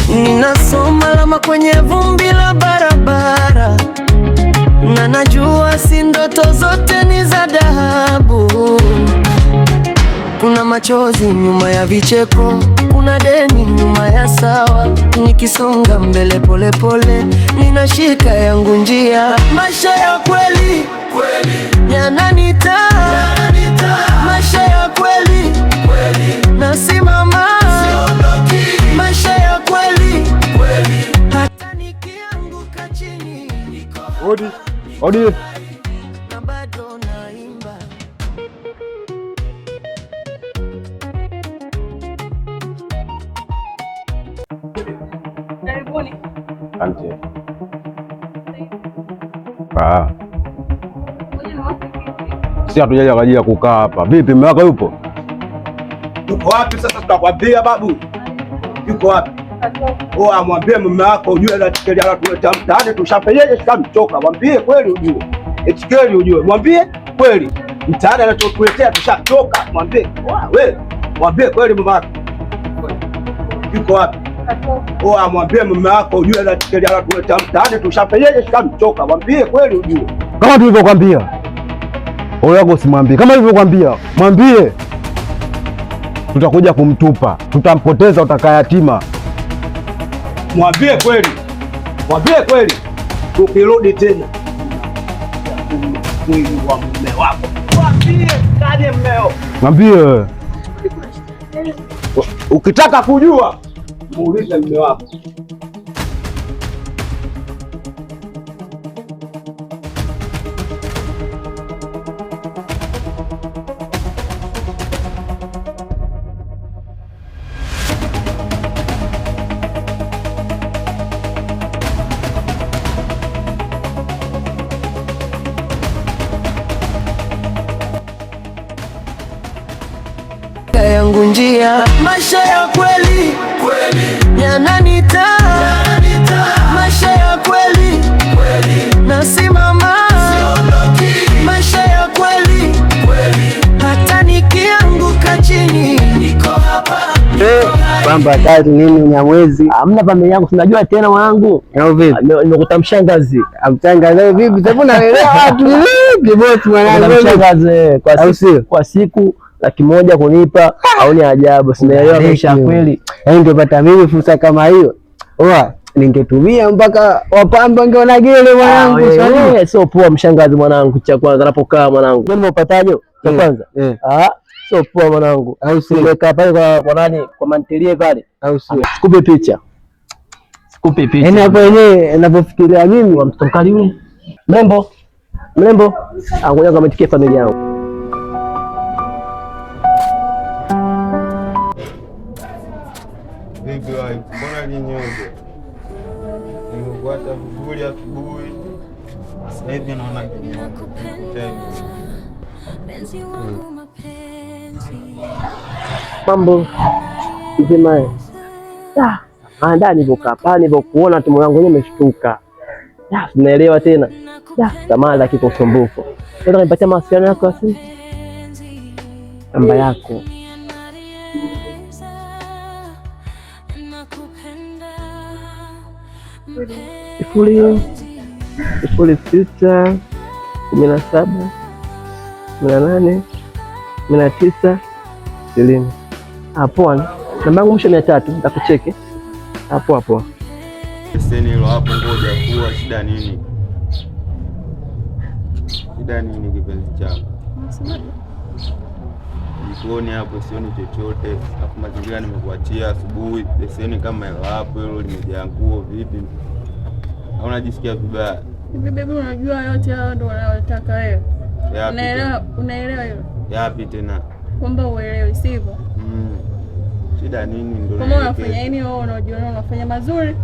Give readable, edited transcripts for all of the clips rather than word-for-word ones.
Ninasoma alama kwenye vumbi la barabara, na najua si ndoto zote ni za dhahabu. Kuna machozi nyuma ya vicheko, kuna deni nyuma ya sawa. Nikisonga mbele polepole, ninashika yangu njia. Maisha ya kweli yananita, maisha ya kweli nasimama, maisha ya kweli hata nikianguka chini niko Odi. Odi. na bado naimba. Karibuni. Asante. Ah. Si hatujaja kwa ajili ya kukaa hapa. Vipi, mume wako yupo? Yuko wapi sasa? Tutakwambia babu. Yuko wapi? Oh, amwambie mume wako ujue na tikeli anatuleta mtaani tushafanyeje, tushamchoka. Mwambie kweli ujue. Etikeli ujue. Mwambie kweli. Mtaani anatuletea tushachoka. Mwambie. Wewe, mwambie kweli mume wako. Yuko wapi? Oh, amwambie mume wako ujue na tikeli anatuleta mtaani tushafanyeje, tushamchoka. Mwambie kweli ujue. Kama tulivyokwambia. Wewe wako usimwambie. Kama tulivyokwambia, mwambie. Tutakuja kumtupa, tutampoteza, utakaa yatima. Mwambie kweli. Mwambie kweli. Tukirudi tena mwili wa mume wako. Mwambie kaje mmeo. Mwambie. Ukitaka kujua muulize mume wako. Yangu njia, maisha ya kweli yananita, maisha ya kweli nasimama, maisha ya kweli hata nikianguka chini niko hapa. Kwamba tatu nini Nyamwezi. Hamna familia yangu, sinajua tena mwanangu. Au vipi? Nimekuta mshangazi. Amchanga vipi? Sasa unaelewa watu vipi bosi mwanangu? Mshangazi kwa Au siku, sio? kwa siku 100,000 kunipa au ni ajabu. Sinaelewa maisha ya kweli. Yaani ningepata mimi fursa kama hiyo. Oa, ningetumia mpaka wapamba ngeona gele mwanangu. Ah, wewe sio poa mshangazi mwanangu, cha kwanza napokaa mwanangu. Wewe umeupataje? Cha kwanza. Ah, sio poa mwanangu. Au sio? Nimekaa pale kwa nani? Kwa mantilie pale. Au sio? Sikupe picha. Sikupe picha. Yaani hapo wenyewe ninapofikiria mimi Wa mtoto mkali yule. Mrembo. Mrembo. Ah, ngoja kametikia familia yangu. Vipi wife, mbona linyonge? Nimekuacha vizuri asubuhi, sasa hivi naona kinyonge. Mambo mzima. Ah, ndani nilivyokaa pale nilivyokuona tu moyo wangu wenyewe umeshtuka. Ah, tunaelewa tena. Ah, samahani dakika usumbufu. Unataka nipatie mawasiliano yako ya simu? Namba yako. 0 0 6 17 18 19 20. Ah, poa. Namba yangu mwisho 300, nitakucheki. Ah, poa poa. Beseni hilo hapo, ngoja kuwa shida nini? Shida nini kipenzi changu? Jikoni hapo sioni chochote, afu mazingira nimekuachia asubuhi, beseni kama hilo hapo hilo limejaa nguo, vipi? Au unajisikia vibaya? Hivi baby, unajua yote hao ndo wanayotaka wewe. Yapi Unaelewa, tena? unaelewa hilo Yapi tena? kwamba uelewi, sivyo? Shida nini ndo Kama unafanya nielekeze. nini wewe, unajiona unafanya mazuri.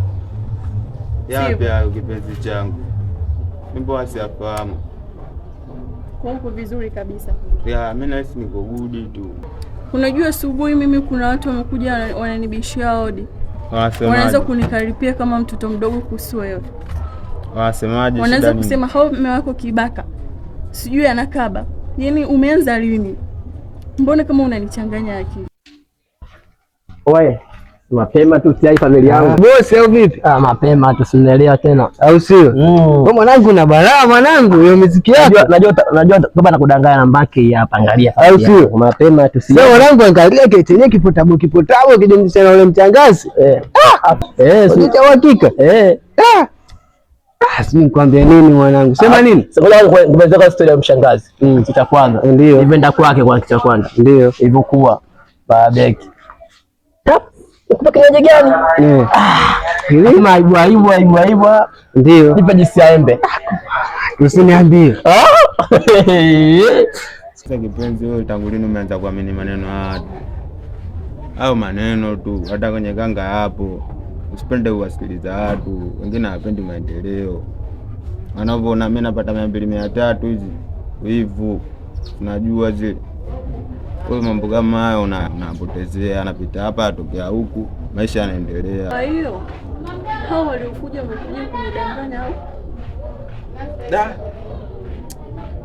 Yapi Sivyo? hayo kipenzi changu? Mimi mbona siyafahamu? Kwa huko vizuri kabisa. Ya, mimi nahisi niko good tu. Unajua asubuhi mimi kuna watu wamekuja wananibishia hodi, wanaweza kunikaripia kama mtoto mdogo kuhusu wewe. Wanasemaje? Wanaweza Shida nini? kusema hao mume wako kibaka, sijui anakaba. Yaani umeanza lini? Mbona kama unanichanganya akili? Oye, Mapema tu siai familia yangu. Bosi au vipi? Ah, mapema tu sinaelewa tena. Au sio? Wewe mwanangu una balaa mwanangu, hiyo muziki yako. Najua baba nakudanganya namba yake hapa, angalia. Au sio? Mapema tu Sasa mwanangu angalia kitenye kipotabo kipotabo kijumlisha na ule mchangazi. Eh. Sio uhakika. Eh. Ah, sijui nikwambie nini mwanangu. Sema nini? Sasa ngoja story ya mshangazi. Kitu cha kwanza. Ndio. Nilienda kwake kwa kitu cha kwanza. Ndio. Ilivyokuwa babeki. Ukupa kinywaji gani? Eh. Aibu aibu aibu aibu. Ndio. Nipe juisi ya embe. Usiniambie. Sasa kipenzi, wewe tangu lini umeanza kuamini maneno ya watu? Au maneno tu, hata kwenye ganga hapo. Usipende kuwasikiliza watu, wengine hawapendi maendeleo. Wanavyoona mimi napata 200 300 hizi wivu, unajua zile. Kwa hiyo mambo kama hayo unapotezea, anapita hapa atokea huku, maisha yanaendelea. Kwa hiyo hao waliokuja wamekuja kunidanganya au? Da.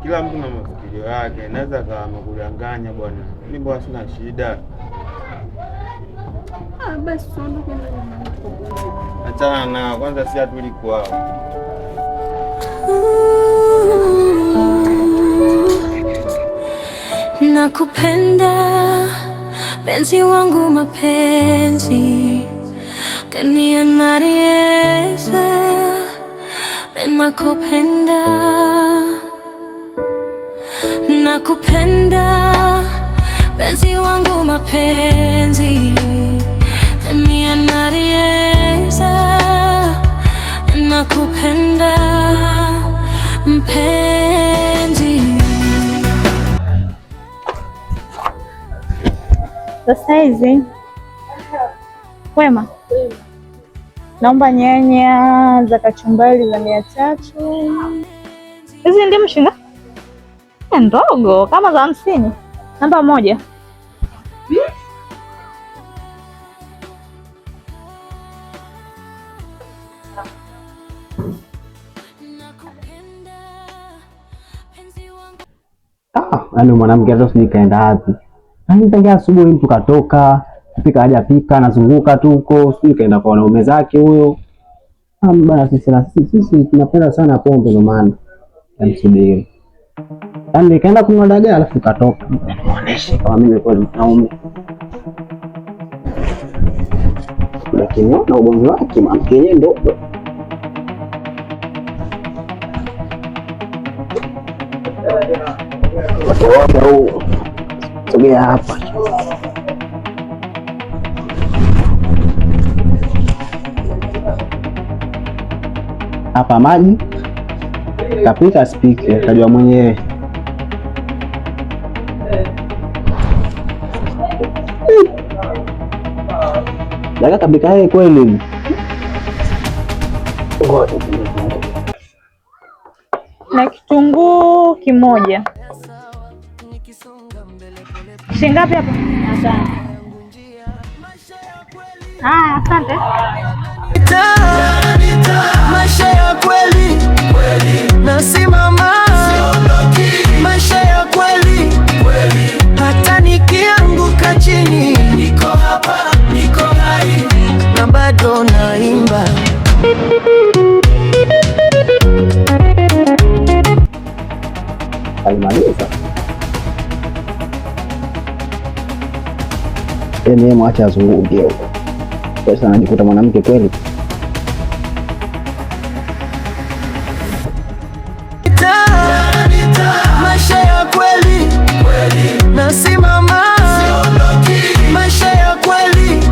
Kila mtu na mafikirio yake, naweza kawa amekudanganya bwana. Mimi bwana sina shida. Ah, basi tuondoke nyumbani. Achana na kwanza, si hatulikuwa. Nakupenda penzi wangu mapenzi kania narieza nakupenda nakupenda penzi wangu mapenzi kania narieza nakupenda mpenzi. Sasa hizi wema, naomba nyanya za kachumbari za 300. Hizi ndimu shilingi ndogo kama za 50. Namba 1. Yaani mwanamke hata sijui kaenda wapi. Yaani tangia asubuhi mtu katoka, kupika hajapika, anazunguka tu huko, sijui kaenda kwa wanaume zake huyo. Ah, bana sisi tunapenda sana pombe ndio maana. Namsubiri. Yaani nikaenda kunywa dagaa alafu katoka. Nimuoneshe kama mimi kweli mwanaume. Lakini na ugomvi wake mwanamke yenyewe ndio wote huu. Sogea hapa. Hapa maji kapika spiki akajua mwenyewe. Daga kapika yeye kweli. Na kitunguu kimoja. Shilingi ngapi hapa? Asante. Ah, asante. Maisha ya kweli nasimama, maisha ya kweli hata nikianguka chini niko hapa, niko hai na bado naimba. Alimaliza. Yeye mwache azunguke huko. Sasa anajikuta mwanamke kweli. Maisha ya kweli nasimama, maisha ya kweli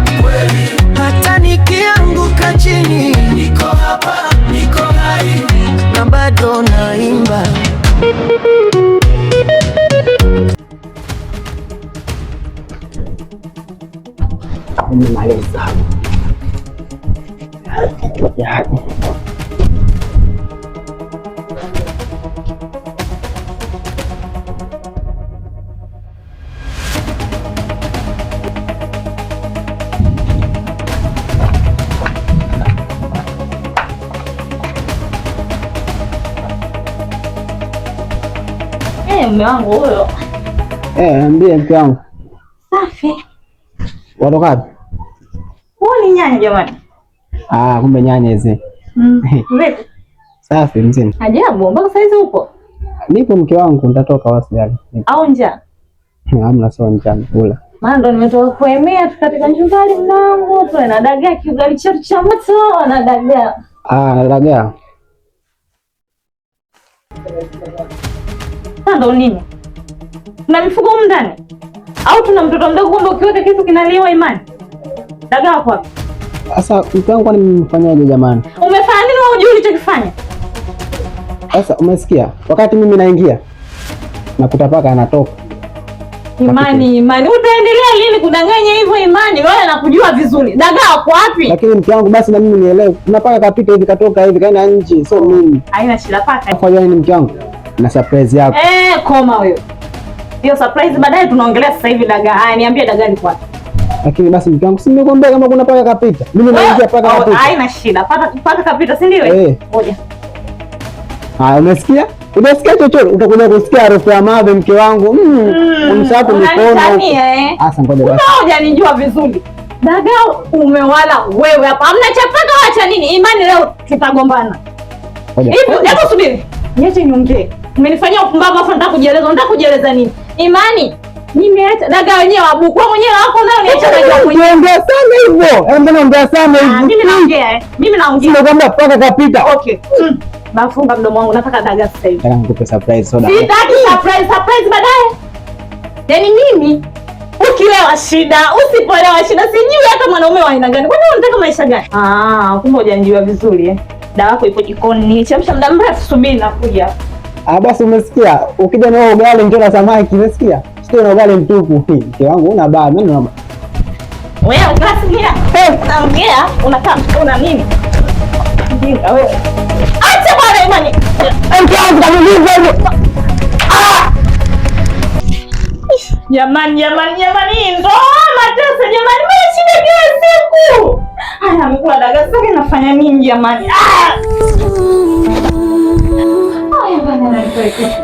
hata nikianguka chini niko hapa, niko hai na bado naimba. Nimemaliza. Mume wangu huyo. Niambie mke wangu. Safi. Watoka wapi? Nyanya jamani. Ah, kumbe nyanya hizi. Vipi? Safi mzima. Ajabu, mpaka saizi upo? Nipo mke wangu, nitatoka wasijali. Au njaa? Hamna, sio njaa, kula. Maana ndo nimetoka kuemea tukatika nyumbani mlango, tu na dagaa kiugali chetu cha moto na dagaa. Ah, na dagaa. Sasa ndo nini? Tuna mifugo humu ndani? Au tuna mtoto mdogo kwamba ukiweka kitu kinaliwa Imani? Dagaa wako wapi? Sasa mke wangu kwani mfanyaje jamani? Umefanya nini wewe hujui ulichokifanya? Sasa umesikia? Wakati mimi naingia nakuta paka anatoka. Imani, Imani, utaendelea lini kudanganya hivyo Imani? Wewe nakujua vizuri. Dagaa wako wapi? Lakini mke wangu basi na mimi nielewe. Kuna paka kapita hivi katoka hivi kaenda nje, sio mimi. Haina shida paka. Kwa hiyo ni mke wangu na surprise yako. Koma wewe. Hiyo surprise baadaye tunaongelea sasa hivi dagaa. Haya niambie dagaa ni wapi? Lakini basi mke wangu si nimekuambia kama kuna paka kapita. Mimi naingia paka kapita. Haina shida. Paka kapita, si ndio? Ngoja. Haya umesikia? Unasikia chochote? Utakuja kusikia harufu ya mawe mke wangu. Umsapo mikono. Sasa ngoja basi. Hujanijua vizuri. Dagaa umewala wewe hapa. Hamna cha paka wala cha nini. Imani leo tutagombana. Hivi hebu subiri. Niache niongee. Umenifanyia upumbavu afu nataka kujieleza. Unataka kujieleza nini? Imani, nimeacha dagaa wenyewe wabuku. Wewe mwenyewe wako nayo niacha dagaa mwenyewe. Unaongea sana hivyo. Mbona unaongea sana hivyo? Mimi naongea Mimi naongea. Sio kwamba paka kapita. Okay. Nafunga mdomo wangu, nataka dagaa sasa hivi. Nataka nikupe surprise soda. Sitaki surprise, surprise baadaye. Yaani mimi ukilewa shida, usipolewa shida, sijui hata mwanaume wa aina gani. Kwani unataka maisha gani? Ah, kumbe hujanijua vizuri Dawa yako ipo jikoni, nilichemsha muda mrefu, subiri nakuja. Ah, basi umesikia? Ukija na ugali njoo na samaki, umesikia? Sio na ugali mtupu. Mke wangu una baba, mimi nina. Wewe unasikia? Unaongea, unakaa una nini? Ndinga wewe. Acha bwana Imani. Mke wangu kaniuliza hivyo. Ah! Jamani, jamani, jamani, ndoa mateso jamani, mimi shida kila siku. Haya, amekula dagaa sasa nafanya nini jamani? Ah!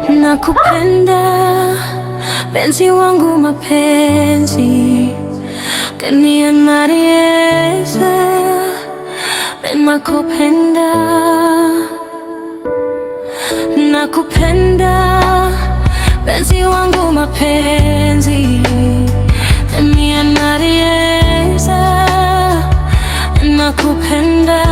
Nakupenda penzi wangu mapenzi kaniamarieza nakupenda nakupenda penzi wangu mapenzi kaniamarieza nakupenda.